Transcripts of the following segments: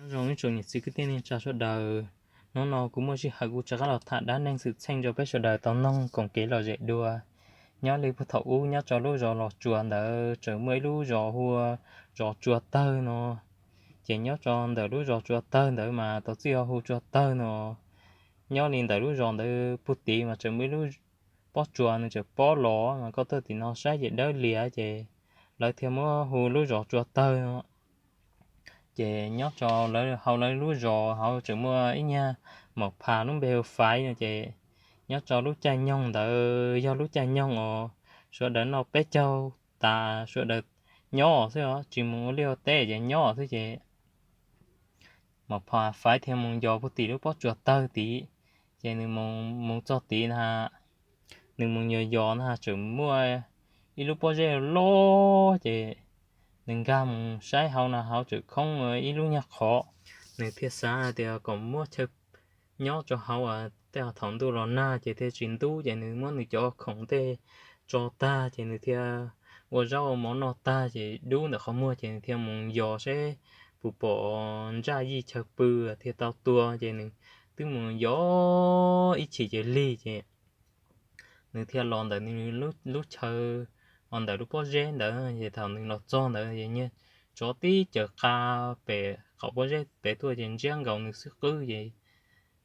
Nyob zoo ib tsoom niam txiv kwv tij neej tsa sawv daws, hnub no kuv muaj sij hawm kuv rov qab los tham dab neeg xwm txheej rau peb sawv daws tau mloog koom kev lom zem dua. Nyob li puag thaum ub nyob rau lub zos Los Tsuas ntawd tseem muaj ib lub zos hu ua zos Tsua Tawg no. Ces nyob rau ntawm lub zos Tsua Tawg ntawd mas tau txij hu Tsua Tawg no. Nyob li ntawm lub zos ntawd puag tim mas tseem muaj ib lub pob tsuas nws tseem pob los mas koj tuaj tim no saib ces dawb lias ces lawv thiaj muab hu lub zos Tsua Tawg no. Ces nyob rau lawv hauv lawv lub zos hauv tseem muaj ib nyuag maum phas lub npe hu Faiv no ces nyob rau lub caij nyoog ntawd yog lub caij nyoog uas sawv daws noj peb caug tas sawv daws nyob xwb os, tsis mus ua liaj ua teb ces nyob xwb ces maum phas Faiv thiaj mus yos puag tim lub pob tsuas tawg tid. Ces nws mus txog tid na, nws mus yos yos na tseem muaj ib lub pob zeb loj ces nws nkag mus saib hauv na hauv tseem khoob ib lub nyuag qhov. Nws thiaj xav hais tias kom muab chaw nyob rau hauv tej thaum ntuj los nag ces thiaj tsis ntub ces nws muab nws cov khoom tej tso tag ces nws thiaj ua zaub ua mov noj tag ces dub ntawm qhov muag ces nws thiaj mus yos seb puas pom ntsaj yij chaw pw thiaj tau tua ces nws twb mus yos ib chim ces lig ces nws thiaj los ntawm nws lub chaw, ntawm lub pob zeb ntawd ces thaum nws los txog ntawd es niag tsov tib caws qa pem qaum pob zeb pem tuaj ces ntsiab nkaus nws xwb qwb ces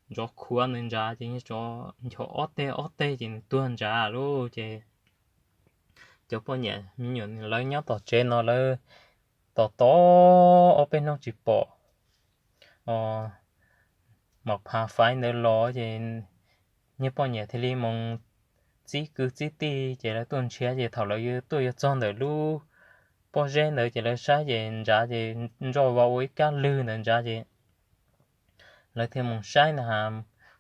nrov khuav nws nrad ces niag tsov nchos ob teg ob teg ces nws tuag nrad lauj ces cov poj niam me nyuam lawv nyob tom tsev no lawv tos tos ob peb hnub tsis pom maum phas Faiv ntawd los ces niag poj niam thiaj li mus txib kwv txib tij ces lawv tuaj nrhiav ces thaum lawv tuaj yuav txog ntawm lub pob zeb ntawd ces lawv saib ces nrad ces ntsoj vau ua ib kab lwg ntawd nrad ces lawv thiaj mus saib na has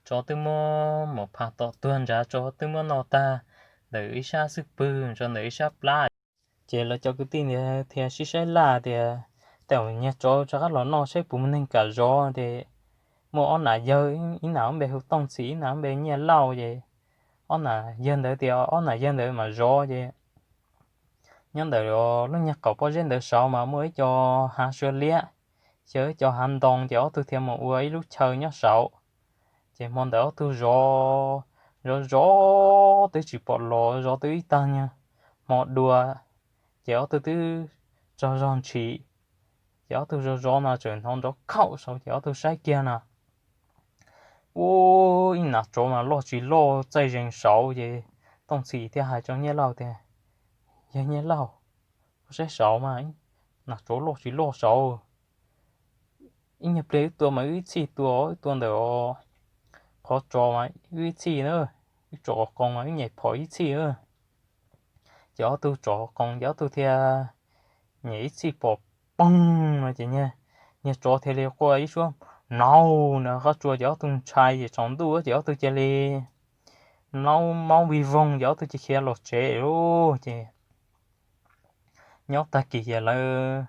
tsov twb muab maum phas tom tuag nrad, tsov twb muab noj tag ntawm ib sab xub pwg rau ntawm ib sab plab. Ces lawv cov kwv tij thiaj sib saib laj tias tej zaum niag tsov rov qab los noj saib puas muaj neeg kam zov ces muaj ob nam yawg, ib nam lub npe hu Tooj Txhim ib nam lub npe Nyiaj Lauj ces ob nam yawg ntawd tias ob nam yawg ntawd mam zov ces nyob ntawm lub nyuag qaum pob zeb ntawd saud mas muaj ib co hav sua liab, xyaw ib co hav ntoo ces ob tug thiaj mus ua ib lub chaw nyob saud. Ces hmo ntawd ob tug zov, zov zov twb tsis pom los zov twb ib tag nyuag hmo dua ces ob tug twb tsaug zog ntshis. Ces ob tug zov zov no tseem hnov nrov khaum saud ces ob tug saib kiag no ua ib nam tsov mas loj tsis loj txaij zees saud ces Tooj Txhim thiaj hais rau Nyiaj Lauj tias, Yawg Nyiaj Lauj, koj saib saud mas, nam tsov loj tsis loj saud, ib nyuag pliag wb tua mas wb ib txhij tua, wb tua ntawm qhov tsos mas wb ib txhij na, wb tsom qhov qoos mas wb nyem phom ib txhij. Ces ob tug tsom qhov qoos ces ob tug thiaj nyem ib txhij pom poog no ces niag tsov thiaj li quaj ib suab mlaub na qab tsua ces ob tug ntshai ces tsaus ntuj ces ob tug cia li mlaub maub vig voog ces ob tug cia khiav los tsev lauj. Ces nyob tag kis ces lawv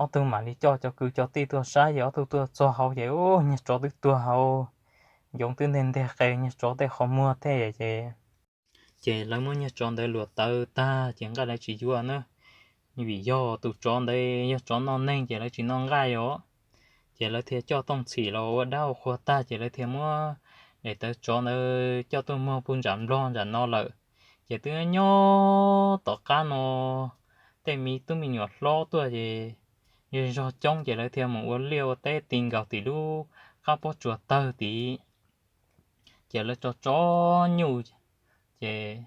ob tug mam li coj cov kwv cov tij tuaj saib ces ob tug tuaj txog hauv ces niag tsov twb tuag hauv, yoov twb nteg nteg qe niag tsov tej qhov muag tej ces ces lawv muab niag tsov ntawd luam tawv tag ces nqaij lawv tsis yuav na, vim yog tus tsov ntawd yog tsov noj neeg ces lawv tsis noj nqaij os. Ces lawv thiaj coj Tooj Txhim los ua dab ua qhua tag ces lawv thiaj muab daim tawv tsov ntawd coj tuaj muag puag nram nplog nram no lawm. Ces twb nyob tom qab no tej me tub me nyuam hlob tuaj ces zej zog coob ces lawv thiaj mus ua liaj ua teb ti nkaus tim lub qab pob tsuas tawg tid. Ces lawv tso tso nyuj ces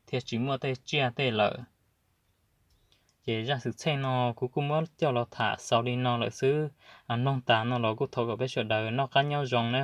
thiaj tsis muaj tej tsiaj tej lawm. Ces zaj xwm txheej no kuv kuj muab coj los tham xaus li no lawm xwb. Mloog tas no los kuj thov kom peb sawv daws noj qab nyob zoo na.